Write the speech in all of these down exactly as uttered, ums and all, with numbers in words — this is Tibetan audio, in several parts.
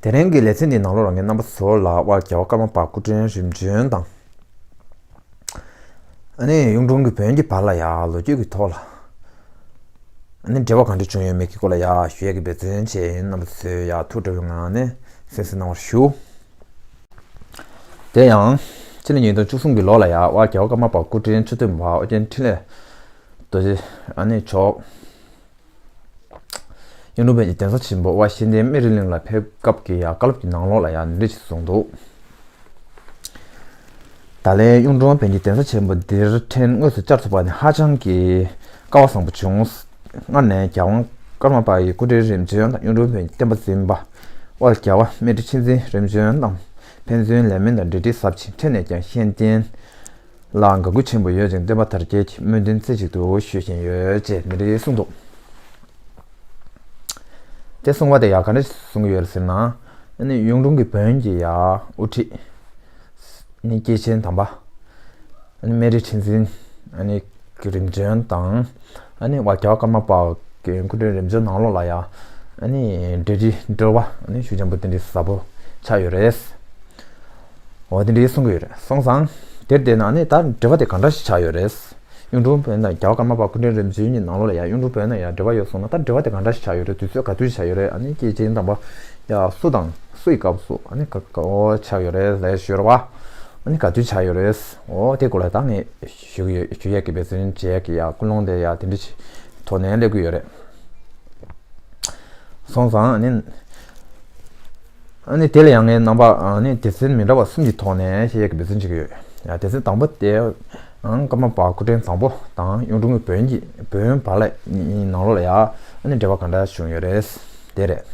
དེ་རིང་གི་ལེ་ཚན་འདིའི་ནང་ལོགས་ལ་ངས་རྣམ་པ་ཚོ་ལ་དབལ་རྒྱལ་བ་ཀརྨ་པ་སྐུ་ཕྲེང་རིམ་བྱོན་དང་། ཨ་ནི་གཡུང་དྲུང་གི་བོན་གྱི་བར་ལ་ཡ་ལོ་རྒྱུས་ཀྱི་ཐོག་ལ། ཨ་ནི་འབྲེལ་བ་གང་འདྲ་བྱུང་ཡོད་མེད་ཀྱི་སྐོར་ལ་ཡ་ཞུ་ཡས་ཀྱི་འབད་བརྩོན་བྱས་ཡིན། རྣམ་པ་ཚོས་ཡ་ཐུགས་བྲེལ་བའི་ངང་ནས་གསན་གཟིགས་གནང་བར་ཞུ། དེ་ཡང་ཕྱི་ལོ་ཉིས་སྟོང་བཅུ་གསུམ་གྱི་ལོ་ལ་ཡ་དབལ་རྒྱལ་བ་ཀརྨ་པ་སྐུ་ཕྲེང་བཅུ་བདུན་པ་ཨོ་རྒྱན་འཕྲིན་ལས་རྡོ་རྗེ་ཨ་ནི་མཆོག་གཡུང་དྲུང་བོན་གྱི་གདན་ས་ཆེན་པོ་དབལ་གཤེན་བསྟན་སྨན་རི་གླིང་ལ་ཕེབས་སྐབས་ཀྱི་ཡ་བཀའ་སློབ་ཀྱི་ནང་ལོགས་ལ་ཡ་འདི་འདྲ་ཞིག་གསུངས་འདུག། ད་ལན་གཡུང་དྲུང་བོན་གྱི་གདན་ས་ཆེན་པོ་འདིར་ཕྲན་དངོས་སུ་བཅར་ཐུབ་པ་ནི་ཧ་ཅང་གི་སྐལ་བ་བཟང་པོ་བྱུང་། སྔར་ནས་རྒྱལ་དབང་ཀརྨ་པ་ཡི་སྐུ་ཕྲེང་རིམ་བྱོན་དང་གཡུང་དྲུང་བོན་གྱི་བསྟན་པ་འཛིན་པ་དབལ་རྒྱལ་བ་སྨན་རི་ཁྲི་འཛིན་རིམ་བྱོན་དང་ཕན་ཚུན་ལས་སྨོན་དང་འབྲེལ་འདྲིས་ཟབ་ཅིང་ཕྲན་ནས་ཀྱང་གཤེན་བསྟན་ལ་དགའ་མགུ་ཆེན་པོ་ཡོད་ཅིང་བསྟན་པ་དར་རྒྱས་ཀྱི་སྨོན་འདུན་རྩེ་གཅིག་ཏུ་ཞུ་བཞིན་ཡོད་ཅེས་འདི་འདྲའི་གསུངས་འདུག། དེ་གསུངས་པ་དེ་ཡང་ག་འདྲ་གསུང་གི་ཡོད་ཟེར་ན། ཨ་ནི་གཡུང་དྲུང་གི་བོན་གྱི་ཡ་དབུ་ཁྲིད་ནི་སྐྱེས་ཆེན་དམ་པ་ཨ་ནི་སྨན་རི་ཁྲི་འཛིན་ཨ་ནི་གི་རིམ་བྱོན་དང་། ཨ་ནི་དབལ་རྒྱལ་བ་ཀརྨ་པ་གི་སྐུ་ཕྲེང་རིམ་བྱོན་ནང་ལོགས་ལ་ཡ་ཨ་ནི་འབྲེལ་འདྲིས་འབྲེལ་བ་ཨ་ནི་ཤུགས་ཆེན་པོ་དེ་འདྲའི་ཟབ་པོ་ཆགས་ཡོད་རེད། འོ་དེ་འདྲའི་གསུང་གི་ཡོད་རེད། སོང་ཙང་དེར་བལྟས་ན་ཨ་ནི་ད་འབྲེལ་བ་དེ་གང་འདྲ་ཞིག་ཆགས་ཡོད་རེད། གཡུང་དྲུང་བོན་དང་རྒྱལ་བ་ཀརྨ་པ་སྐུ་ཕྲེང་རིམ་བྱོན་གཉིས་ནང་ལོགས་ལ་ཡང་གཡུང་དྲུང་བོན་དང་ཡང་འབྲེལ་བ་ཡོད་སོང་ན་ད་འབྲེལ་བ་དེ་གང་འདྲ་ཞིག་ཆགས་ཡོད་རེད། དུས་ཚོད་ག་དུས་ཆགས་ཡོད་རེད། ཨ་ནི་སྐྱེས་ཆེན་དམ་པ་ཡང་སུ་དང་སུ་ཡི་སྐབས་སུ་ཨ་ནི་ག་ག་འོ་ཆགས་ཡོད་རེད་ལས་ཞུ་ར་བ། ཨ་ནི་ག་དུས་ཆགས་ཡོད་རེད། འོ་དེ་སྐོར་ལ་ད་ངས་ཞུ་གི་ཡོད། ཞུ་ཡས་ཀྱི་འབད་བརྩོན་བྱེད་ཡས་ཀྱི་ཡ་ཀུན་སློང་དེ་ཡ་དེ་འདྲ་ཞིག་ཐོག་ནས་སླེབས་ཀྱི་ཡོད་རེད། སོང་ཙང་ཨ་ནི། ཨ་ནི་དེ་ལ་ཡང་ངས་རྣམ་པ་ཨ་ནི་སྡེ་ཚན་མི་འདྲ་བ་གསུམ་གྱི་ཐོག་ནས་བཤད་ཡག་གི་འབད་བརྩོན་བྱེད་ཀྱི་ཡོད། ཡ་སྡེ་ཚན་དང་པོ་དེ་ཨང་ཀརྨ་པ་སྐུ་ཕྲེང་དང་པོ་དང་གཡུང་དྲུང་གི་བོན་གྱི་བོན་བར་ལ་ནང་ལོགས་ལ་ཡ་ཨ་ནི་འབྲེལ་བ་ག་འདྲ་བྱུང་ཡོད་རེད། དེ་རེད།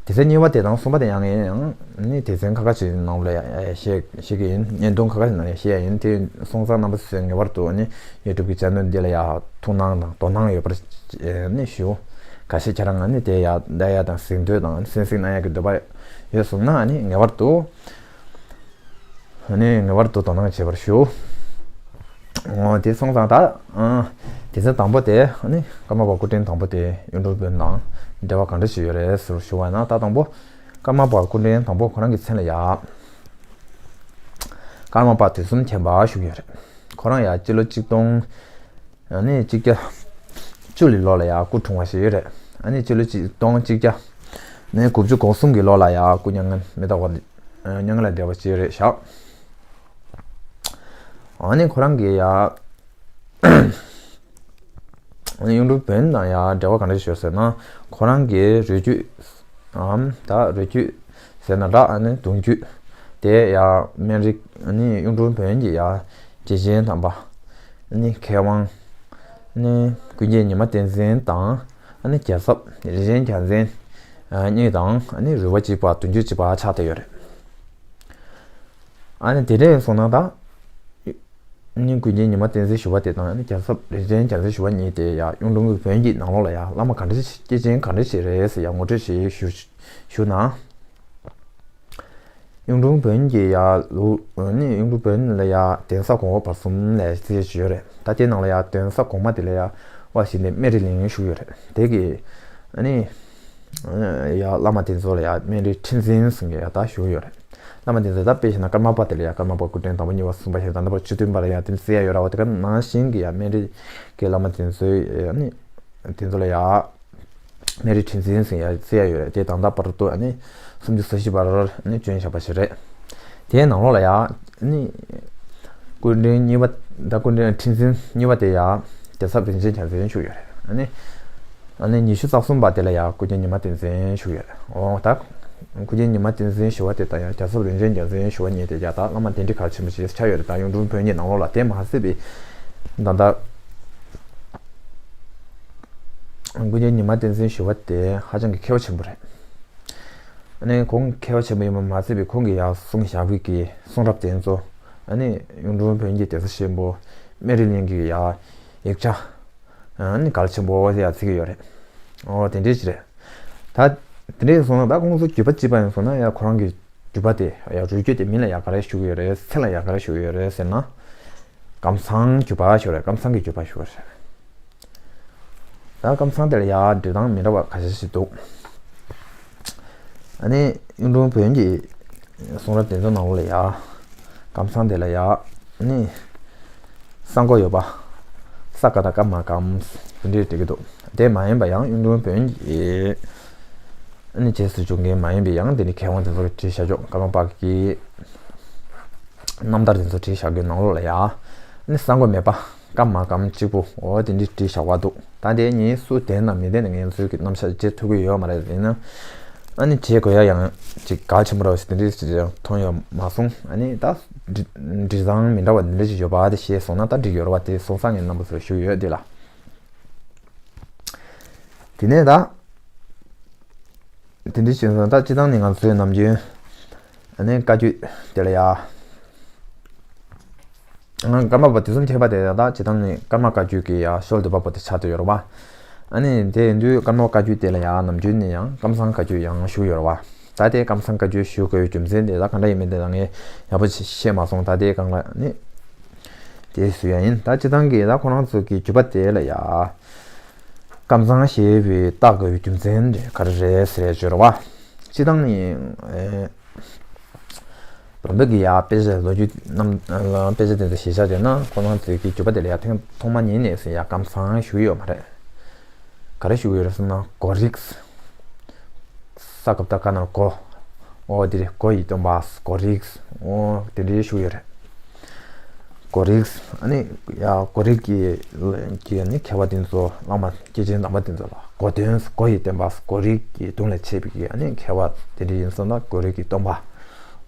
སྡེ་ཚན་གཉིས་པ་དེ་དང་གསུམ་པ་དེ་ཡང་ངས་ཡང་ཨ་ནི་སྡེ་ཚན་ཁ་ཁ་ཅིག་ནང་ལ་ཡ་བཤད་བཤད་ཀྱི་ཡིན། བརྙན་ཐུང་ཁ་ཁ་ཅིག་ནང་ལ་ཡ་བཤད་ཡ་ཡིན། དེ་སོང་ཙང་རྣམ་པ་ཚོས་ངེས་པར་དུ་ཨ་ནི་ཡུ་ཊུབ་ཀྱི་ཆེ་ནལ་འདི་ལ་ཡ་ཐུགས་སྣང་དང་དོ་སྣང་ཡོད་པར་ཨ་ནི་ཞུ། གལ་སྲིད་ཁྱེད་རང་ཨ་ནི་དེ་ཡ་བལྟ་ཡ་དང་གཟིགས་འདོད་དང་ཨ་ནི་གསན་གཟིགས་གནང་ཡ་གི་འདོད་པ་ཡོད་སོང་ན་ཨ་ནི་ངེས་པར་དུ་ཨ་ནི་ངེས་པར་དུ་དོ་སྣང་བྱེད་པར་ཞུ། འོ་དེ་སོང་ཙང་ད་ཨ་སྡེ་ཚན་དང་པོ་དེ་ཨ་ནི་ཀརྨ་པ་སྐུ་ཕྲེང་དང་པོ་དེ་གཡུང་དྲུང་བོན་དང་འབྲེལ་བ་ག་འདྲ་ཞིག་ཡོད་རེད་ཟེར་ཞུ་བ་ན། ད་དང་པོ་ཀརྨ་པ་སྐུ་ཕྲེང་དང་པོ་ཁོ་རང་གི་མཚན་ལ་ཡ་ཀརྨ་པ་དུས་གསུམ་མཁྱེན་པ་ཞུ་གི་ཡོད་རེད། ཁོ་རང་ཡ་སྤྱི་ལོ་གཅིག་སྟོང་ཨ་ནི་གཅིག་བརྒྱ་བཅུ་ལི་ལོ་ལ་ཡ་སྐུ་འཁྲུངས་པ་ཞིག་ཡོད་རེད། ཨ་ནི་སྤྱི་ལོ་གཅིག་སྟོང་གཅིག་བརྒྱ་ནས་དགུ་བཅུ་གོ་གསུམ་གི་ལོ་ལ་ཡ་སྐུ་མྱ་ངན་མི་རྟག་པ་མྱ་ངན་ལས་འདས་པ་ཞིག་ཡོད་རེད་ཤག། ཨ་ནི་ཁོ་རང་གི་ཡ་ཨ་ནི་གཡུང་དྲུང་བོན་དང་ཡ་འབྲེལ་བ་ག་འདྲ་ཞིག་ཡོད་ཟེར་ན། ཁོ་རང་གི་རུས་རྒྱུད་ཨམ་ད་རུས་རྒྱུད་ཟེར་ན་འདྲ། ཨ་ནི་གདུང་རྒྱུད་དེ་ཡ་སྨན་རི་ཨ་ནི་གཡུང་དྲུང་བོན་གྱི་ཡ་རྗེ་ཆེན་དམ་པ་ཨ་ནི་མཁས་དབང་ཨ་ནི་ཀུན་མཁྱེན་ཉི་མ་བསྟན་འཛིན་དང་ཨ་ནི་རྒྱལ་ཚབ་རིན་ཆེན་རྒྱལ་མཚན་གཉིས་དང་ཨ་ནི་རུས་པ་གཅིག་པ་གདུང་རྒྱུད་གཅིག་པ་ཆགས་བསྡད་ཡོད་རེད། ཨ་ནི་དེ་འདྲ་ཡིན་སོང་ན་ད། ཨ་ནི་ཀུན་མཁྱེན་ཉི་མ་བསྟན་འཛིན་ཞུ་བ་དེ་དང་ཨ་ནི་རྒྱལ་ཚབ་རིན་ཆེན་རྒྱལ་མཚན་ཞུ་བ་གཉིས་དེ་ཡ་གཡུང་དྲུང་གི་བོན་གྱི་ནང་ལོགས་ལ་ཡ་བླ་མ་ག་འདྲ་ཞིག་སྐྱེས་ཆེན་ག་འདྲ་ཞིག་རེད་ཟེར་ཡ་ངོ་སྤྲོད་ཞིག་ཞུ་ཞུ་ན། གཡུང་དྲུང་བོན་གྱི་ཡ་ལུགས་ཨ་ནི་གཡུང་དྲུང་བོན་ལ་ཡ་གདན་ས་གོང་འོག་བར་གསུམ་ལ་ཡ་ཚད་ཞུ་ཡོད་རེད། ད་དེ་ནང་ལ་ཡ་གདན་ས་གོང་མ་དེ་ལ་ཡ་དབལ་གཤེན་བསྟན་སྨན་རི་གླིང་ཞུ་ཡོད་རེད། དེ་གི་ཨ་ནི། ཡ་བླ་མ་དེ་ཚོ་ལ་ཡ་སྨན་རི་ཁྲི་འཛིན་ཟེར་མཁན་ཡ་ད་ཞུ་ཡོད་རེད། བླ་མ་དེ་ཚོ་ད་དཔེ་བཞག་ན་ཀརྨ་པ་དེ་ལ་ཡ་ཀརྨ་པ་སྐུ་ཕྲེང་དང་པོ་གཉིས་པ་གསུམ་པ་བཞི་དང་ད་བར་བཅུ་བདུན་པ་ལ་ཡ་དེ་ཚོ་ཡ་ཡོད་ར་བ། དེ་ག་ནང་བཞིན་གྱི་ཡ་སྨན་རི་གི་བླ་མ་དེ་ཚོའི་ཨ་ནི་དེ་ཚོ་ལ་ཡ་སྨན་རི་ཁྲི་འཛིན་ཟེར་ཡ་ཚད་ཡ་ཡོད་རེད། དེ་ད་ལྟ་བར་དུ་ཨ་ནི་སུམ་ཅུ་སོ་བཞི་བར་ཨ་ནི་བྱོན་བཞག་པ་ཞིག་རེད། དེའི་ནང་ལོགས་ལ་ཡ་ཨ་ནི་སྐུ་ཕྲེང་གཉིས་པ་ད་སྐུ་ཕྲེང་ཁྲི་འཛིན་གཉིས་པ་དེ་ཡ་རྒྱལ་ཚབ་རིན་ཆེན་རྒྱལ་མཚན་ཞུ་ཡོད་རེད། ཨ་ནི། ཨ་ནི་ཉི་ཤུ་རྩ་གསུམ་པ་དེ་ལ་ཡང་སྐུ་མཁྱེན་ཉི་མ་བསྟན་འཛིན་ཞུ་ཡོད། འོ་ད། སྐུ་མཁྱེན་ཉི་མ་བསྟན་འཛིན་ཞུ་བ་དེ་དང་ཡང་རྒྱལ་ཚབ་རིན་ཆེན་རྒྱལ་མཚན་ཞུ་བ་གཉིས་དེ་ཡང་ད་བླ་མ་གདན་ཁྲི་གལ་ཆེན་པོ་ཞིག་ཆགས་ཡོད་རེད། ད་གཡུང་དྲུང་བོན་གྱི་ནང་ལོགས་ལ་དེ་མ་ཟད་པའི་ད་ལྟ་སྐུ་མཁྱེན་ཉི་མ་བསྟན་འཛིན་ཞུ་བ་དེ་ཧ་ཅང་གི་མཁས་པ་ཆེན་པོ་རེད། ཨ་ནི་ཁོང་མཁས་པ་ཆེན་པོ་ཡིན་པ་མ་ཟད་པའི་ཁོང་གིས་ཡང་གསུངས་བཞག་པའི་གི་གསུང་རབ་དེ་ཚོ་ཨ་ནི་གཡུང་དྲུང་བོན་གྱི་གདན་ས་ཆེན་པོ་སྨན་རི་གླིང་གི་ཡང་ཡིག་ཆ་ཨ་ནི་གལ་ཆེན་པོ་ཡང་བརྩི་གི་ཡོད་རེད། ཨོ་དེ་འདྲས་ཅིག་རེད། ད་དེ་འདྲས་སོང་ན་ད་ཁོང་ཚོ་བརྒྱུད་པ་གཅིག་པ་ཡིན་སོང་ན་ཡང་ཁོ་རང་གི་བརྒྱུད་པ་དེ་ཡང་རུས་རྒྱུད་དེ་མིང་ལ་ཡང་ག་རེ་ཞུ་གི་ཡོད་རེད། མཚན་ལ་ཡང་ག་རེ་ཞུ་གི་ཡོད་རེད་ཟེར་ན། ཀམ་ཚང་བརྒྱུད་པ་ཞུ་རེད། ཀམ་ཚང་གི་བརྒྱུད་པ་ཞུ་རེད། ད་ཀམ་ཚང་དེ་ལ་ཡང་འགྲེལ་སྟངས་མི་འདྲ་བ་ཁ་ཤས་ཤིག་འདུག། ཨ་ནི་གཡུང་དྲུང་བོན་གྱི་གསུང་རབ་དེ་ཚོ་ནང་ལོགས་ལ་ཡ། ཀམ་ཚང་དེ་ལ་ཡ། ཨ་ནི་ས་མགོ་ཡོད་པ། ས་ག་དང་ཀ་མ་ཀམ། དེ་འདྲས་བྲིས་ཀྱི་འདུག་དེ་མ་ཡིན་པ་ཡང་གཡུང་དྲུང་བོན་གྱི། ཨ་ནི་རྗེས་སུ་འཇུག་མཁན་མ་ཡིན་པའི་ཡང་དེ་ནི་མཁས་དབང་དེ་ཚོ་བྲིས་བཞག་ཆོག་ཀརྨ་པ་གི་རྣམ་ཐར་དེ་ཚོ་བྲིས་བཞག་རྒྱུའི་ནང་ལོགས་ལ་ཡ། ཨ་ནི་ས་མགོ་མེད་པ། ཀ་མ་ཀམ་གཅིག་པུ། འོ་དེ་འདྲས་བྲིས་བཞག་པ་འདུག་ད་དེ་ངས་སུ་བདེན་དང་མི་བདེན་ནི་ངས་ཚོས་ཀྱི་རྣམ་གཞག་བྱེད་ཐུབ་ཀྱི་ཡོད་མ་རེད། ཡིན་ན། ཨ་ནི་བྱེད་དགོས་ཡ་ཡང་ཅིག་གལ་ཆེན་པོ་འདྲ་བ་ཞིག་དེ་འདྲས་ཅིག་ཡང་མཐོང་ཡོད་མ་སོང་། ཨ་ནི་ད་འབྲི་འབྲི་སྟངས་མི་འདྲ་བ་འདི་འདྲས་ཅིག་ཡོད་པ་དེ་ཤེས་སོང་ན་ད་འགྲིག་ཡོད་རེད་བ། དེ་སོང་ཙང་ངས་རྣམ་པ་ཚོར་ཞུ་ཡོད་དེ་ལ། དེ་ནས་ད། དེ་འདྲའི་བྱས་སོང་ད་སྤྱིར་བཏང་ནི་ང་ཚོའི་ནམ་རྒྱུན། ཨ་ནི་བཀའ་བརྒྱུད་དེ་ལ་ཡ། ང་ཀརྨ་པ་དུས་གསུམ་མཁྱེན་པ་དེ་ད་སྤྱིར་བཏང་ནི་ཀརྨ་བཀའ་བརྒྱུད་ཀྱི་ཡ་ཤོལ་འདོད་པ་པོ་དེ་ཆགས་བསྡད་ཡོད་རེད་བ། ཨ་ནི་དེ་ཡིན་དུས་ཀརྨ་བཀའ་བརྒྱུད་དེ་ལ་ཡ་ནམ་རྒྱུན་ནི་ཡང་ཀམ་ཚང་བཀའ་བརྒྱུད་ཡང་ཞུ་ཡོད་རེད་བ། ད་དེ་ཀམ་ཚང་བཀའ་བརྒྱུད་ཞུ་དགོས་པའི་རྒྱུ་མཚན་དེ་ད་ག་འདྲ་ཡིན་མིན་དེ་ད་ངས་ཡག་པོ་ཞིག་ཤེས་མ་སོང་། ད་དེ་སྒང་ལ་ནི། དེ་སུ་ཡང་ཡིན་ད་སྤྱིར་བཏང་གི་ད་ཁོ་རང་ཚོ་གི་བརྒྱུད་པ་དེ་ལ་ཡ། ཀམ་ཚང་ཞེས་པའི་རྟགས་ཀྱི་རྒྱུ་མཚན་དེ་ག་རེ་རེད་ཟེར་ཡ་བརྗོད་རོགས་བ། སྤྱིར་བཏང་ནི། ཨེ། བོན་པོ་གི་ཡ་དཔེ་ཆ་ལོ་རྒྱུས་རྣམས་དཔེ་ཆ་དེ་ཚོ་གཞི་བཞག་བྱས་ན་ཁོ་རང་ཚོའི་གི་བརྒྱུད་པ་དེ་ལ་ཡ་ཐེངས་ཐོག་མ་ཉིད་ནས་ཟེར་ཡ་ཀམ་ཚང་ཞུ་གི་ཡོད་མ་རེད། ག་རེ་ཞུ་གི་ཡོད་རེད་ཟེར་ན་གོ་རིགས། ས་ག་བཏགས་སྒ་ན་གོ། འོ་དེ་རེད། གོ་ཡི་སྟོན་པ་གོ་རིགས། འོ་དེ་འདྲའི་ཞུ་གི་ཡོད་རེད། གོ་རིགས། ཨ་ནི་ཡ་གོ་རིགས་ཀྱི་ཀྱི་ནི་མཁས་པ་དེ་ཚོ་བླ་མ་སྐྱེས་ཆེན་དམ་པ་དེ་ཚོ་ལ་གོ་སྟོན་གོ་ཡི་སྟོན་པ་གོ་རིགས་ཀྱི་གདུང་ལས་མཆེད་པའི་ཀྱི་ཨ་ནི་མཁས་པ་དེ་འདྲ་ཡིན་སོང་ན་གོ་རིགས་ཀྱི་སྟོན་པ།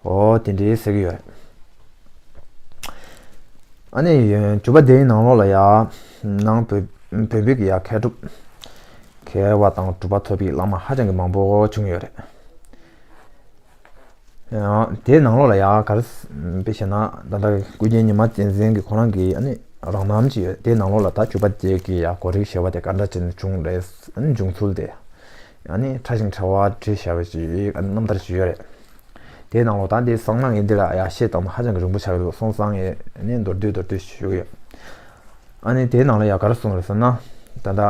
འོ་དེ་འདྲའི་ཟེར་གྱི་ཡོད་རེད། ཨ་ནི་བརྒྱུད་པ་དེའི་ནང་ལོགས་ལ་ཡ་ནང་བོད་བོད་བོད་ཀྱི་ཡ་མཁས་གྲུབ་མཁས་པ་དང་གྲུབ་པ་ཐོབ་པའི་བླ་མ་ཧ་ཅང་གི་མང་པོ་བྱུང་ཡོད་རེད། ཡང་དེའི་ནང་ལོགས་ལ་ཡང་ག་རེ་དཔེ་བཤད་ན་ད་ལྟ་ཀུན་མཁྱེན་ཉི་མ་བསྟན་འཛིན་གྱི་ཁོ་རང་གི་ཨ་ནི་རང་རྣམ་ཅིག་ཡོད། དེའི་ནང་ལོགས་ལ་ད་བརྒྱུད་པ་དེ་གི་ཡང་གོ་རིགས་ཞེས་པ་དེ་ག་འདྲ་བྱས་ནས་བྱུང་རེད། ཨ་ནི་བྱུང་ཚུལ་དེ་ཨ་ནི་ཕྲ་ཞིང་ཕྲ་བ་བྲིས་བཞག་པ་ཅིག་ཨ་ནི་རྣམ་ཐར་ཅིག་ཡོད་རེད། དེའི་ནང་ལོགས་ད་འདི་གསང་ན་ངས་འདི་ལ་ཡང་བཤད་སྟངས་ཧ་ཅང་གི་རིང་པོ་ཆགས་ཀྱི་འདུག་སོང་ཙང་ངས་ཨ་ནི་མདོར་བསྡུས་མདོར་བསྡུས་ཞུ་གི་ཡོད། ཨ་ནི་དེའི་ནང་ལ་ཡང་ག་རེ་གསུངས་རེད་ཟེར་ན། ད་ལྟ་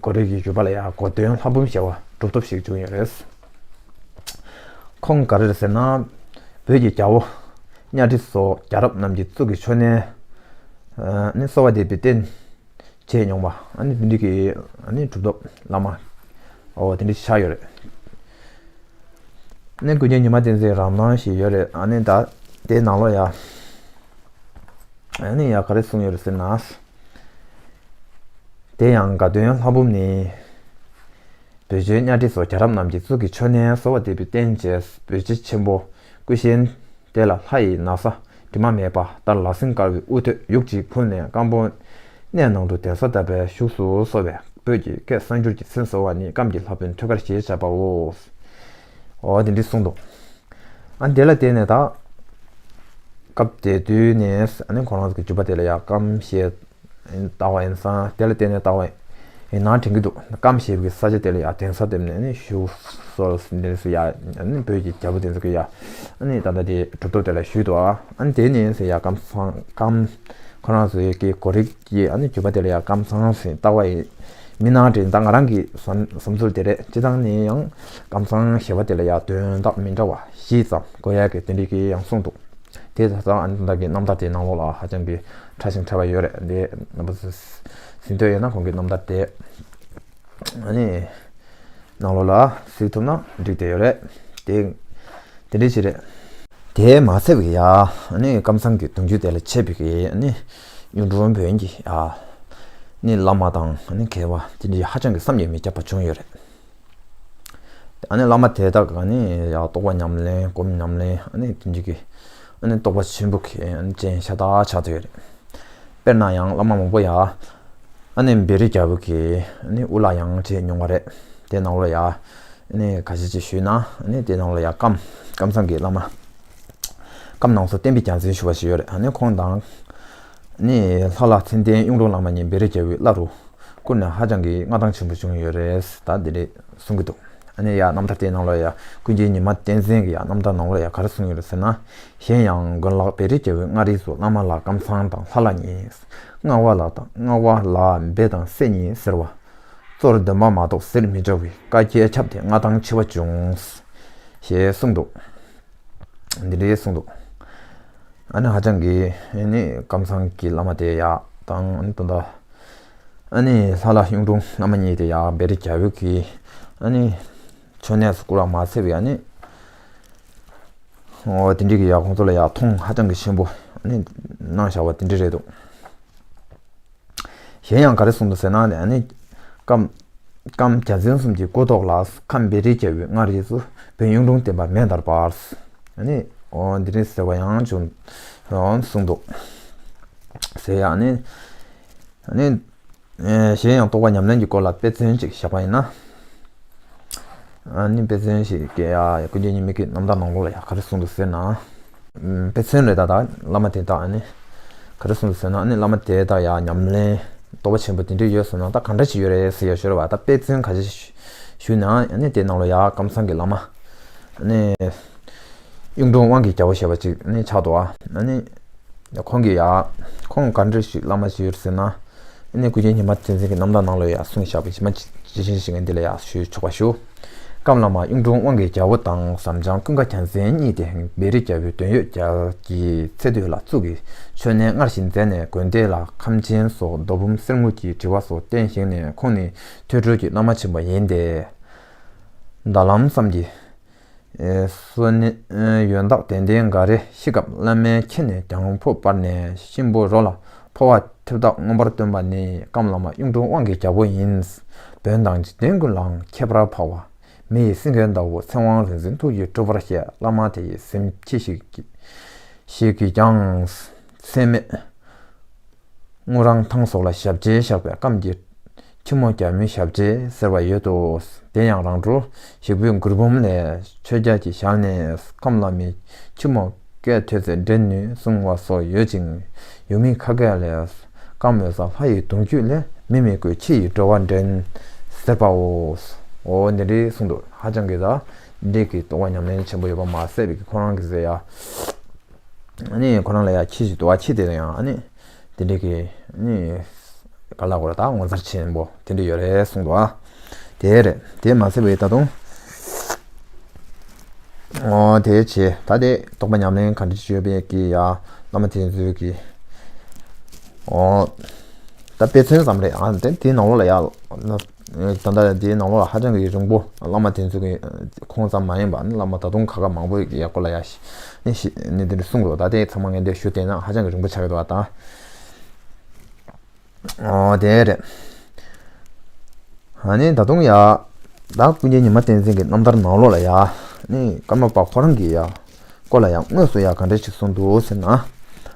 གོ་རིགས་ཀྱི་བརྒྱུད་པ་ལ་ཡང་གོ་སྟོན་ལྷ་འབུམ་ཞེས་པ་གྲུབ་ཐོབ་ཞིག་བྱུང་ཡོད་རེད། ཁོང་ག་རེ་རེད་ཟེར་ན། བོད་ཀྱི་རྒྱལ་པོ་གཉའ་ཁྲི་སོགས་རྒྱལ་རབས་རྣམས་ཀྱི་གཙུག་གི་མཆོད་གནས། ཨ་ནི་གསོལ་བ་འདེབས་པའི་རྟེན་བྱས་མྱོང་བ། ཨ་ནི་འདི་འདྲ་གི་ཨ་ནི་གྲུབ་ཐོབ་བླ་མ། འོ་དེ་འདྲ་ཆགས་ཡོད་རེད། ནི་ཀུན་མཁྱེན་ཉི་མ་བསྟན་འཛིན་རང་རྣམ་ཞིག་ཡོད་རེད། ཨ་ནི་ད་དེའི་ནང་ལོགས་ཡ། ཨ་ནི་ཡ་ག་རེ་གསུངས་ཡོད་རེད་ཟེར་ན། དེ་ཡང་དགའ་སྟོན་ལྷ་འབུམ་ནི། བོད་ཆེན་གཉའ་ཁྲི་སོགས་རྒྱལ་རབས་རྣམས་ཀྱི་གཙུག་གི་མཆོད་གནས་གསོལ་བ་འདེབས་པའི་རྟེན་བཅས་བོད་རྗེ་ཆེན་པོ་སྐུ་གཤེགས་དེ་ལ་ལྷ་ཡི་ན་བཟའ་དྲི་མ་མེད་པ་ལྟར་ལ་སིང་དཀར་བའི་དབུ་ཐོད་ཡུག་གཅིག་ཕུལ་ནས་སྐམ་པོ་གནས་ནང་དུ་གདན་ས་བཏབ་པའི་བཞུགས་སུ་གསོལ་བས་བོད་ཀྱི་སྐད་གསར་འགྱུར་གྱི་མཚན་གསོལ་བ་ནི་སྐམ་གྱི་ལྷ་བོན་ཐོད་དཀར་ཞེས་བྱ་བའོ། འོ་དེ་འདྲ་གསུངས་འདུག་ཨ་དེ་ལ་བརྟེན་ནས་ད། སྐབས་དེ་དུས་ནས་ཨ་ནི་ཁོ་རང་ཚོ་གི་བརྒྱུད་པ་དེ་ལ་ཡང་སྐམ་ཞེས་བཏགས་པ་ཡིན་ཙང་དེ་ལ་བརྟེན་ནས་བཏགས་པ་ཡིན་ནའང་དྲན་གྱི་འདུག་སྐམ་ཞེས་པའི་ས་ཆ་དེ་ལ་ཡང་གདན་ས་བཏབ་ནས་ཨ་ནི་བཞུགས་སོ་འདིར་སུ་ཡ་ཨ་ནི་བོད་ཀྱི་རྒྱལ་པོ་དེ་ཚོ་གི་ཡ་ཨ་ནི་ད་ལྟ་དེ་གྲུབ་ཐོབ་དེ་ལ་བཞུགས་འདུག་ཨ་ནི་དེ་ནས་ཟེར་ཡ་སྐམ་སང་སྐམ་ཁོ་རང་ཚོའི་གི་གོ་རིགས་ཀྱི་ཨ་ནི་བརྒྱུད་པ་དེ་ལ་ཡང་སྐམ་སང་ཟེར་བཏགས་པ་ཡིན། མིན་ན་དྲན་ད་ང་རང་གི་བསམ་བསམ་ཚུལ་དེ་རེད། སྤྱིར་བཏང་ནས་ཡང་སྐམ་སང་ཞེས་པ་དེ་ལ་ཡང་དོན་དག་མི་འདྲ་བ་བཞི་ཙམ་གོ་ཡ་གི་དེ་འདྲའི་གི་ཡང་གསུངས་འདུག་དེ་ད་ལྟ་ཨ་ནི་ད་གི་རྣམ་ཐར་དེའི་ནང་ལོགས་ལ་ཧ་ཅང་གི་ཕྲ་ཞིང་ཕྲ་བ་ཡོད་རེད། འདི་རྣམ་པ་ཚོས་ཟིན་འདོད་ཡོད་ན་ཁོང་གི་རྣམ་ཐར་དེ་ཨ་ནི་ནང་ལོགས་ལ་གཟིགས་ཐུབ་ན་འགྲིག་བསྡད་ཡོད་རེད། དེ་དེ་འདྲའི་ཞིག་རེད། དེས་མ་ཚད་པའི་ཡ་ཨ་ནི་སྐམ་སང་གི་གདུང་རྒྱུད་དེ་ལ་མཆེད་པའི་གི་ཨ་ནི་གཡུང་དྲུང་བོན་གྱི་ཡ་ཨ་ནི་བླ་མ་དང་ཨ་ནི་མཁས་པ་དེ་འདྲའི་ཧ་ཅང་གི་བསམ་གྱིས་མི་ཁྱབ་པ་བྱུང་ཡོད་རེད། ཨ་ནི་བླ་མ་དེ་དག་ཨ་ནི་ཡ་རྟོགས་པ་ཉམས་ལེན་སྒོམ་ཉམས་ལེན་ཨ་ནི་དེ་འདྲའི་གི་ཨ་ནི་རྟོགས་པ་ཆེན་པོ་གི་ཨ་ནི་ཅན་ཤ་སྟག་ཆགས་བསྡད་ཡོད་རེད། དཔེར་ན་ཡང་བླ་མ་མང་པོ་ཡ། ཨ་ནི་བེ་རི་རྒྱལ་པོ་གི་ཨ་ནི་དབུ་བླ་ཡང་བྱས་མྱོང་བ་རེད། དེ་ནང་ལོགས་ཡ། ཨ་ནི་ཁ་ཤས་ཅིག་ཞུས་ན་ཨ་ནི་དེ་ནང་ལོགས་ཡ་ཀམ་ཀམ་ཚང་གི་བླ་མ། ཀམ་ནང་སོ་བསྟན་པའི་རྒྱལ་མཚན་ཞུ་བ་ཞིག་ཡོད་རེད། ཨ་ནི་ཁོང་དང་། ཨ་ནི་ལྷ་བླ་མཚན་ལྡན་གཡུང་དྲུང་བླ་མ་གཉིས་བེ་རི་རྒྱལ་པོའི་བླ་རུ་བཀུར་ནས་ཧ་ཅང་གི་མངའ་ཐང་ཆེན་པོ་བྱུང་ཡོད་རེད། ད་འདི་རེད་གསུང་གི་འདུག་ཨ་ནི་ཡ་རྣམ་ཐར་དེའི་ནང་ལོགས་ཡ་ཀུན་མཁྱེན་ཉི་མ་བསྟན་འཛིན་གྱི་ཡ་རྣམ་ཐར་ནང་ལོགས་ཡ་ག་རེ་གསུངས་ཡོད་རེད་ཟེར་ན། གཞན་ཡང་དགོན་ལག་བེ་རི་རྒྱལ་པོའི་མངའ་རིས་སུ་བླ་མ་ལ་ཀམ་ཚང་དང་ལྷ་ལ་གཉིས། རྔ་བ་ལ་དང་རྔ་བ་ལ་བེ་དང་སེ་གཉིས་ཟེར་བ། གཙོར་འདོན་པ་མ་གཏོགས་ཟེར་མི་འཇོག་པའི་བཀའ་རྒྱས་ཁྱབ་སྟེ་མངའ་ཐང་ཆེ་བ་བྱུང་། ཞེས་གསུངས་འདུག་འདི་འདྲའི་གསུངས་འདུག་ཨ་ནི་ཧ་ཅང་གི་ཨ་ནི་ཀམ་ཚང་གི་བླ་མ་དེ་ཡག་དང་། ཨ་ནི་ད་ལྟ་ཨ་ནི་ལྷ་ལྷ་གཡུང་དྲུང་བླ་མ་གཉིས་དེ་ཡག་བེ་རི་རྒྱལ་པོ་གི་ཨ་ནི་མཆོད་གནས་སུ་བཀུར་བ་མ་ཚད་པའི་ཨ་ནི། འོ་དེ་འདྲའི་གི་ཡག་ཁོང་ཚོ་ལ་ཡག་མཐོང་ཧ་ཅང་གི་ཆེན་པོ་ཨ་ནི་གནང་བཞག་པ་དེ་འདྲ་རེད་འདུག་གཞན་ཡང་ག་རེ་གསུངས་འདུག་ཟེར་ན་ཨ་ནི་ཀམ་ཀམ་རྒྱལ་མཚན་གསུམ་གྱི་སྐུ་ཐོག་ལ་ཁམས་བེ་རི་རྒྱལ་པོས་སྔར་རྗེས་སུ་བོད་གཡུང་དྲུང་བསྟན་པ་མེ་ལྟར་འབར། ཨ་ནི་འོ་འདི་རེད་ཟེར་བ་ཡང་བྱུང་འོ་གསུངས་འདུག་ཟེར་ཡ་ཨ་ནི་ཨ་ནི། ཨེ། གཞན་ཡང་རྟོགས་པ་ཉམས་ལེན་གྱི་སྐོར་ལ་དཔེ་མཚོན་ཅིག་བཞག་པ་ཡིན་ན། ཨ་ནི་དཔེ་མཚོན་ཞིག་གི་ཡ་ཀུན་མཁྱེན་ཉི་མའི་གི་རྣམ་ཐར་ནང་ལོགས་ལ་ཡ་ག་རེ་གསུངས་འདུག་ཟེར་ན། ཨམ། དཔེ་མཚོན་རེད་ད། ད་བླ་མ་དེ་དག་ཨ་ནི་ག་རེ་གསུངས་འདུག་ཟེར་ན། ཨ་ནི་བླ་མ་དེ་དག་ཡ་ཉམས་ལེན་རྟོགས་པ་ཆེན་པོ་དེ་འདྲ་ཡོད་སོང་ན་ད་ག་འདྲ་ཞིག་ཡོད་རེད་ཟེར་ཡ་ཞུ་རེད་བ། ད་དཔེ་མཚོན་ག་ཞིག་ཞུས་ན་ཨ་ནི་དེ་ནང་ལོགས་ཡ་ཀམ་ཚང་གི་བླ་མ་ཨ་ནི། གཡུང་དྲུང་དབང་གི་རྒྱལ་པོ་ཞེས་པ་ཅིག་ནི་ཆགས་འདུག་ཨ་ནི། ཁོང་གིས་ཡ། ཁོང་ག་འདྲ་ཞིག་བླ་མ་ཞིག་ཡོད་ཟེར་ན། ཨ་ནི་ཀུན་མཁྱེན་ཉི་མ་བསྟན་འཛིན་གྱི་རྣམ་ཐར་ནང་ལ་ཡ་གསུངས་བཞག་པའི་ཇི་མ་ཇི་བཞིན་ཞིག་ངས་འདི་ལ་ཡ་ཞུ་ཆོག་པ་ཞུ། ཀམ་བླ་མ་གཡུང་དྲུང་དབང་གི་རྒྱལ་པོ་དང་ཟམ་ལྕམ་ཀུན་དགའ་རྒྱལ་མཚན་གཉིས་ཏེ་བེ་རི་རྒྱལ་པོའི་དོན་ཡོད་རྒྱལ་གྱི་ཚེ་སྟོད་ལ་གཙུག་གི་མཆོད་གནས་སྔར་བཞིན་མཛད་ནས་དགོན་སྡེ་ལ་ཁམས་ཆེན་སོགས་རྡོ་འབུམ་གསེར་དངུལ་གྱི་བྲིས་པ་སོགས་བསྟན་བཞེངས་ནས། ཁོང་ནི་ཐོས་གྲོལ་གྱི་བླ་མ་ཆེན་པོ་ཡིན་ཏེ། མདའ་ལམ་ཙམ་གྱི་སོ་ནི་ཡོན་བདག་དད་ལྡན་འགའ་རེ་ཤི་སྐབས་བླ་མའི་ཁྱེར་ནས་གྱང་ཕོར་སྤར་ནས་གཤིན་པོ་རོ་ལ་འཕོ་བ་ཐེབས་རྟགས་མངོན་པར་སྟོན་པ་ནི་ཀམ་བླ་མ་གཡུང་དྲུང་དབང་གི་རྒྱལ་པོ་ཡིན། བོན་དང་འཇིག་རྟེན་ཀུན་ལའང་ཁྱད་པར་འཕགས་པ། མི་ཡི་སེང་གེ་ལྟ་བུ་ཚེ་དབང་རིག་འཛིན་ཐུགས་ཀྱི་སྤྲུལ་པར་བཤད། བླ་མ་དེ་ཡི་གཟིམ་ཁྱི་ཞིག་གིས་ཞིག་གིས་ཀྱང་ཚད་མེད། དངུལ་རང་ཐང་སོགས་ལ་ཞབས་རྗེས་བཞག་པའི་ཀམ་གྱི་ཁྱི་མོ་རྒྱལ་མོའི་ཞབས་རྗེས་ཟེར་བ་ཡོད་དོ། དེ་ཡང་རང་གྲོལ་ཞིག་པོའི་མགུར་འབུམ་ལས། ཆོས་རྒྱལ་གྱི་ཞལ་ནས་ཀམ་བླ་མའི་ཁྱི་མོ་སྐད་ཐོས་ཚེ་འདྲེན་ནུས་གསུང་བ་སོགས་ཡོད་ཅིང་། ཡུལ་མི་ཁ་སྐད་ལས། ཀམ་འོད་གསལ་ལྷ་ཡི་གདུང་རྒྱུད་ལས། མི་མི་དགོས་ཁྱི་ཡི་འགྲོ་བ་འདྲེན་ཟེར་པའོ། འོ་འདི་འདྲའི་གསུངས་འདུག་ཧ་ཅང་གི་ད་འདི་གི་རྟོགས་པ་ཉམས་ལེན་ཆེན་པོ་ཡོད་པ་མ་ཟད་པའི་ཁོ་རང་གི་ཟེར་ཡ། ཨ་ནི་ཁོ་རང་ལ་ཡ་ཁྱི་ཞིག་འདུག་ཨ། ཁྱི་དེ་ལ་ཡང་ཨ་ནི་དེ་འདྲའི་གི་ཨ་ནི་ག་ལ་གོ་ར་ད་ངོ་མཚར་ཆེན་པོ་དེ་འདྲ་ཡོད་རེད་གསུངས་འདུག་ཨ། དེ་རེད། དེ་མ་ཟད་པའི་ད་དུང་ཨོ་དེ་བྱས་ད་དེ་རྟོགས་པ་ཉམས་ལེན་ག་འདྲ་ཞིག་ཡོད་པའི་གི་ཡ་བླ་མ་དེ་ཚོའི་གི་ཨོ་ད་དཔེ་མཚོན་ཙམ་རེད་ཨ། དེ་དེའི་ནང་ལོགས་ལ་ཡ་ད་ལྟ་དེའི་ནང་ལོགས་ལ་ཧ་ཅང་གི་རིང་པོ་བླ་མ་དེ་ཚོ་གི་ཁོང་ཙམ་མ་ཡིན་པ་ནི་བླ་མ་ད་དུང་ཁ་ཁ་མང་པོ་ཡག་པོ་ལ་ཡ་ནི་ཤི་ནི་དེ་འདྲ་གསུངས་འདུག་ད་དེ་ཚང་མ་ངས་འདི་ཞུ་བལྟས་ན་ཧ་ཅང་གི་རིང་པོ་ཆགས་ཀྱི་འདུག་ད་ཨོ་དེ་རེད། ཨ་ནི་ད་དུང་ཡ་ད་ཀུན་མཁྱེན་ཉི་མ་བསྟན་འཛིན་གྱི་རྣམ་ཐར་ནང་ལོགས་ལ་ཡ་ནི་ཀརྨ་པ་ཁོ་རང་གི་ཡ། སྐོར་ལ་ཡང་དངོས་སུ་ཡང་ག་འདྲ་ཞིག་གསུངས་འདུག་ཟེར་ན།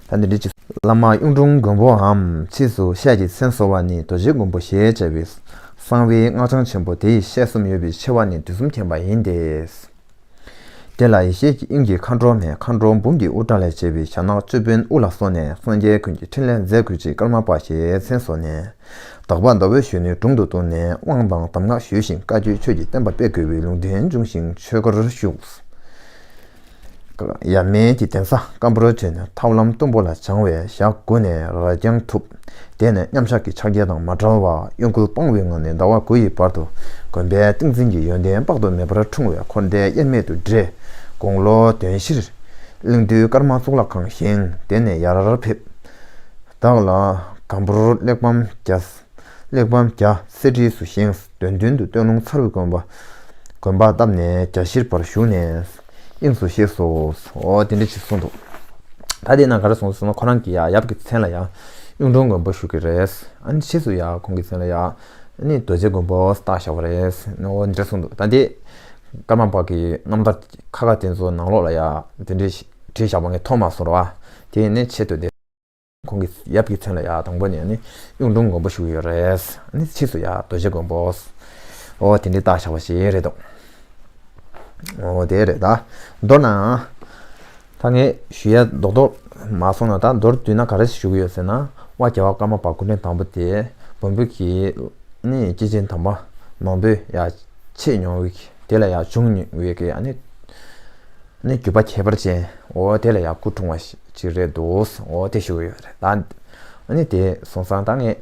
ད་འདི་འདྲ་ཅིག་བླ་མ་གཡུང་དྲུང་མགོན་པོའམ་ཕྱིས་སུ་ཤར་གྱི་མཚན་གསོལ་བ་ནི་རྡོ་རྗེ་མགོན་པོ་ཞེས་བྱ་བའི་གསང་བའི་སྔགས་འཆང་ཆེན་པོ་དེ་ཡི་ཞལ་གསུམ་ཡོད་པའི་ཆེ་བ་ནི་དུས་གསུམ་མཁྱེན་པ་ཡིན་ཏེ། དེ་ལ་ཡེ་ཤེས་ཀྱི་དབྱིངས་ཀྱི་མཁའ་འགྲོ་མའི་མཁའ་འགྲོ་འབུམ་གྱི་དབུ་སྐྲ་ལས་བྱས་པའི་ཞྭ་ནག་ཅོད་པན་དབུ་ལ་སོགས་ནས་སངས་རྒྱས་ཀུན་གྱི་ཕྲིན་ལས་མཛད་དགོས་ཅེས་ཀརྨ་པ་ཞེས་མཚན་གསོལ་ནས། དག་པ་ཟླ་བའི་གཞོན་ནུའི་དྲུང་དུ་བཏུང་ནས་དབང་དང་གདམས་ངག་ཞུས་ཤིང་བཀའ་བརྒྱུད་ཆོས་ཀྱི་བསྟན་པ་སྤེལ་དགོས་པའི་ལུང་བསྟན་བྱུང་ཞིང་ཆོས་སྒར་བཞུགས། ཡབ་མེས་ཀྱི་གདན་ས་ཀམ་པུར་བྱོན་ནས་ཐབས་ལམ་གཏུམ་པོ་ལ་སྦྱང་བའི་ཞག་དགུ་ནས་རབ་འབྱམས་ཐུབ། དེ་ནས་མཉམ་བཞག་གི་ཕྱག་རྒྱ་དང་མ་བྲལ་བར་གཡོ་འགུལ་སྤང་བའི་ངང་ནས་ཟླ་བ་དགུ་ཡི་བར་དུ་དགོན་པའི་ཏིང་འཛིན་གྱི་ཡོན་ཏན་དཔག་ཏུ་མེད་པར་འཁྲུངས་པས་འཁོར་འདས་དབྱེར་མེད་དུ་བགྲོད། དགུང་ལོ་བདུན་བཞིར་གླིང་རྡོའི་ཀརྨ་གཙུག་ལག་ཁང་བཞེངས། དེ་ནས་ཡར་ཕེབས། བདག་ལ་གམ་པུར་གླེགས་བམ་རྒྱ། གླེགས་བམ་རྒྱ་གསེར་བྲིས་སུ་བཞེངས། དོན་མདུན་དུ་སྟོད་ལུང་ཚ་རུའི་དགོན་པ། དགོན་པ་བཏབ་ནས་རྒྱ་བཞིར་བར་བཞུགས་ནས་དབྱིངས་སུ་གཤེགས་སོ། འོ་དེ་འདྲ་ཞིག་གསུངས་འདུག་ད་དེ་ན་ག་རེ་གསུངས་སོང་ན་ཁོ་རང་གི་ཡ་ཡབ་ཀྱི་མཚན་ལ་ཡ་གཡུང་དྲུང་མགོན་པོ་ཞུ་གི་རེད། ཨ་ནི་ཕྱིས་སུ་ཡ་ཁོང་གི་མཚན་ལ་ཡ་ཨ་ནི་རྡོ་རྗེ་མགོན་པོ་བཏགས་བཞག་པ་རེད། འོ་འདི་འདྲ་གསུངས་འདུག་ད་དེ་ཀརྨ་པ་གི་རྣམ་ཐར་ཁ་ཁ་དེ་ཚོ་ནང་ལོགས་ལ་ཡ་དེ་འདྲ་བྲིས་བཞག་པ་ངས་མཐོང་མ་སོང་ར་བ། དེ་ནས་ཆེད་དུ་དེ། ཁོང་གི་ཡབ་ཀྱི་མཚན་ལ་ཡ་དང་པོ་ནས་ནི་གཡུང་དྲུང་མགོན་པོ་ཞུ་གི་ཡོད་རེད། ནི་ཕྱིས་སུ་ཡ་རྡོ་རྗེ་མགོན་པོ། འོ་དེ་འདྲའི་བཏགས་བཞག་པ་ཞིག་རེད་འདུག་འོ་དེ་རེད་ད། མདོར་ན། ད་ངས་ཞུ་ཡ་རྡོག་རྡོག་མ་སོང་ན་ད་མདོར་བསྡུས་ན་ག་རེ་ཞུ་གི་ཡོད་ཟེར་ན། དབའ་རྒྱལ་བ་ཀརྨ་པ་སྐུ་ཕྲེང་དང་པོ་དེ་བོན་པོ་གི་ནི་སྐྱེས་ཆེན་དམ་པ་མང་པོས་ཡ་ཆེས་མྱོང་བའི་དེ་ལ་ཡ་བྱུང་མྱོང་བའི་གི་ཨ་ནི། ནི་བརྒྱུད་པ་ཁྱད་པར་ཅན། འོ་དེ་ལ་ཡང་སྐུ་འཁྲུངས་པ་ཞིག་རེད་འདུག་འོ་དེ་ཞུ་གི་ཡོད་རེད་ད། ཨ་ནི་དེ་སོང་ཙང་ད་ངས་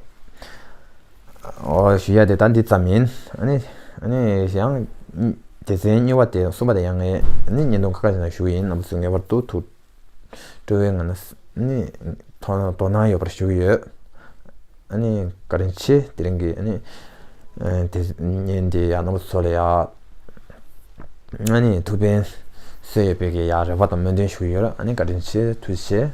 འོ་ཞུ་ཡ་དེ་ད་འདི་ཙམ་ཡིན། ཨ་ནི་ཨ་ནི་ཡང་ སྡེ་ཚན་གཉིས་པ་དེ་གསུམ་པ་དེ་ཡང་ངས་ནི་བརྙན་ཐུང་ཁ་ཁ་ཞིག་ནང་ཞུ་གི་ཡིན། རྣམ་པ་ཚོས་ངེས་པར་དུ་ཐུགས་སྤྲོ་བའི་ངང་ནས་ནི་དོ་དོ་སྣང་ཡོད་པར་ཞུ་གི་ཡོད། ཨ་ནི་བཀའ་དྲིན་ཆེ། དེ་རིང་གི་ཨ་ནི་ཨ་དེ་བརྙན་དེ་ཡང་རྣམ་པ་ཚོ་ལ་ཡང་ཨ་ནི་ཐུགས་ཕན་གསོས་ཡོད་པའི་གི་ཡང་རེ་བ་དང་སྨོན་འདུན་ཞུ་གི་ཡོད། ཨ་ནི་བཀའ་དྲིན་ཆེ། ཐུགས་རྗེ་ཆེ།